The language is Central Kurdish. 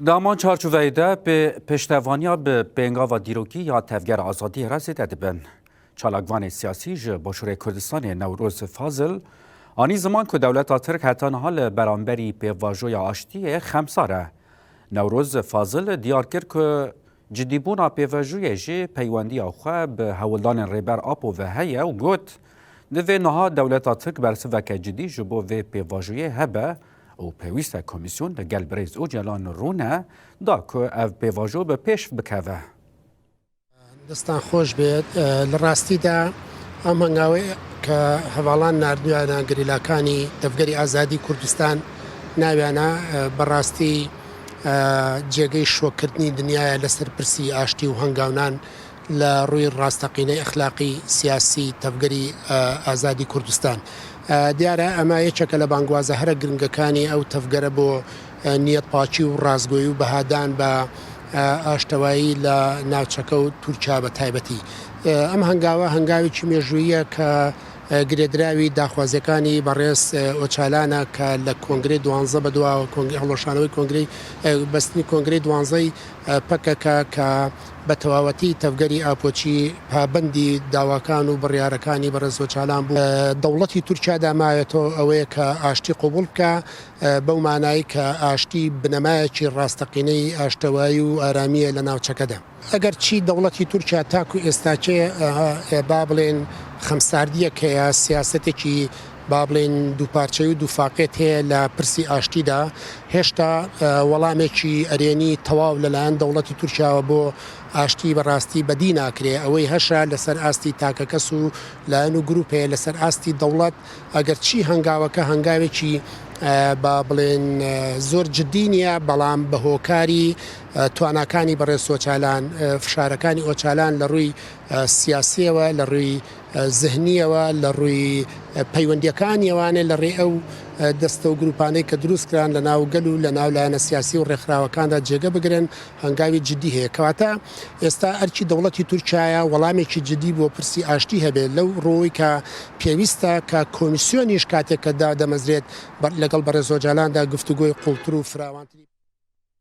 Di heman çarçoveyê de pê piştevaniya bi pêngava dîrokî ya Tevgera Azadiyê re zêde dibin. Çalakvanê siyasî ji Başûrê Kurdistanê Newroz Fazil anî ziman ku dewleta Tirk heta niha li beramberî pêvajoya aştiyê xemsar e. Newroz Fazil diyar kir ku cidîbûna pêvajoyê jî peywendiya xwe bi hewldanên Rêber Apo ve heye û got, Divê niha dewleta Tirk bersiveke cidî ji bo vê pêvajoyê hebe û pêwîst e komîsyon li gel Birêz Ocalan rûne da ku ev pêvajo bi pêş bikeve. Destan xweş bêt. Li rastî de ئەم هەنگاوەی کە هەڤاڵان ناردویانە گەریلاکانی تەڤگەری ئازادی کوردستان ناویانە بەڕاستی جێگەی شۆککردنی دنیایە لەسەر پرسی ئاشتی و هەنگاونان لە ڕووی ڕاستەقینەی ئەخلاقی سیاسی تەڤگەری ئازادی کوردستان. دیارە ئەمە یەکێکە لە بانگوازە هەرە گرنگەکانی ئەو تەڤگەرە بۆ نیەت پاکی و ڕاستگۆیی و بەهادان بە ئاشتەوایی لە ناوچەکە و تورکیا بە تایبەتی. ئەم هەنگاوە هەنگاوێکی مێژووییە کە گرێدراوی داخوازیەکانی بەڕێز ئۆچالانە کە لە کۆنگرەی دوانزە بەدواوە کۆنگرەی هەڵوەشانەوەی کۆنگرەی بەستنی کۆنگرەی دوانزەی پەکەکە کە بە تەواوەتی تەڤگەری ئاپۆچی پابەندی داواکان و بڕیارەکانی بەڕێز ئۆچالان بوو. دەوڵەتی تورکیادا ماوێتەوە ئەوەیە کە ئاشتی قبوڵ بکا بەو مانای کە ئاشتی بنەمایەکی ڕاستەقینەی ئاشتەوایی و ئارامییە لە ناوچەکەدا. ئەگەر چی دەوڵەتی تورکیا تاکو ئێستاکێ با بڵێین خەمساردییەک هەیە، سیاسەتێکی با بڵێین دووپارچەیی و دووفاقیەت هەیە لە پرسی ئاشتیدا، هێشتا وەڵامێکی ئەرێنی تەواو لەلایەن دەوڵەتی تورکیاوە بۆ ئاشتی بە ڕاستی بەدی ناکرێ. ئەوەی هەشە لەسەر ئاستی تاکەکەس و لایەن و گروپ هەیە، لەسەر ئاستی دەوڵەت ئەگەر چی هەنگاوەکە هەنگاوێکی با بڵێن زۆر جدی نییە، بەڵام بە هۆکاری تواناکانی بەڕێز ئۆچالان، فشارەکانی ئۆچالان لە ڕووی سیاسییەوە، لە ڕووی زهنییەوە، لە ڕووی پەیوەندییەکانیەوانێ، لە ڕێی ئەو دەستە و گروپانەی کە دروست کران لە ناو گەل و لە ناو لایەنە سیاسی و ڕێکخراوەکاندا جێگە بگرن، هەنگاوی جدی هەیە. کەواتە ئێستا ئەرکی دەوڵەتی تورکیایە وەڵامێکی جدی بۆ پرسی ئاشتی هەبێت لەو ڕووەی کە پێویستە کە کۆمیسیۆنیش کاتێک کە دادەمەزرێت لەگەڵ بەڕێز ئۆجالاندا گفتوگۆی قوڵتر و فراوانتری.